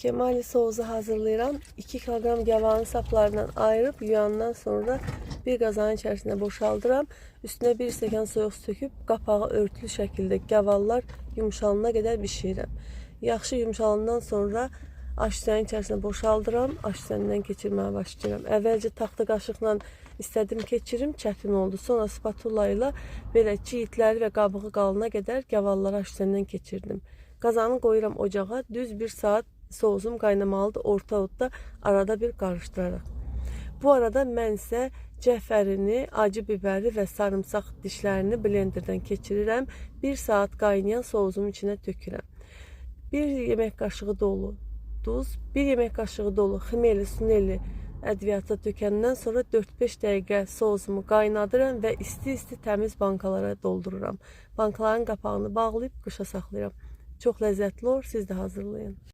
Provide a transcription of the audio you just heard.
Kemali sousu hazırlayıram. 2 kiloqram gavalını saplarından ayırıb yuyandan sonra bir qazanın içərisinə boşaldıram. Üstünə bir stəkan soyuq su töküb qapağı örtülü şəkildə gavallar yumşalana qədər bişirirəm. Yaxşı yumşalandan sonra aş-üstənin içərisinə boşaldıram. Aş-üstəndən keçirməyə başlayıram. Əvvəlcə taxta qaşıqla istədim keçirim, çətin oldu. Sonra spatula ilə belə çiyitləri və qabığı qalana qədər gavalları aş-üstəndən keçirdim. Qazanı qoyuram ocağa. Düz 1 saat sousum qaynamalıdır orta odda arada bir qarışdıraraq. Bu arada mən isə cəfərini, acı bibəri və sarımsaq dişlərini blenderdən keçirirəm. 1 saat qaynayan sousumun içinə tökürəm. 1 yemək qaşığı dolu duz, 1 yemək qaşığı dolu xmeli, suneli ədviyyatı tökəndən sonra 4-5 dəqiqə sousumu qaynadıram və isti-isti təmiz bankalara doldururam. Bankaların qapağını bağlayıb qışa saxlayıram. Çox ləzzətli olur, siz də hazırlayın.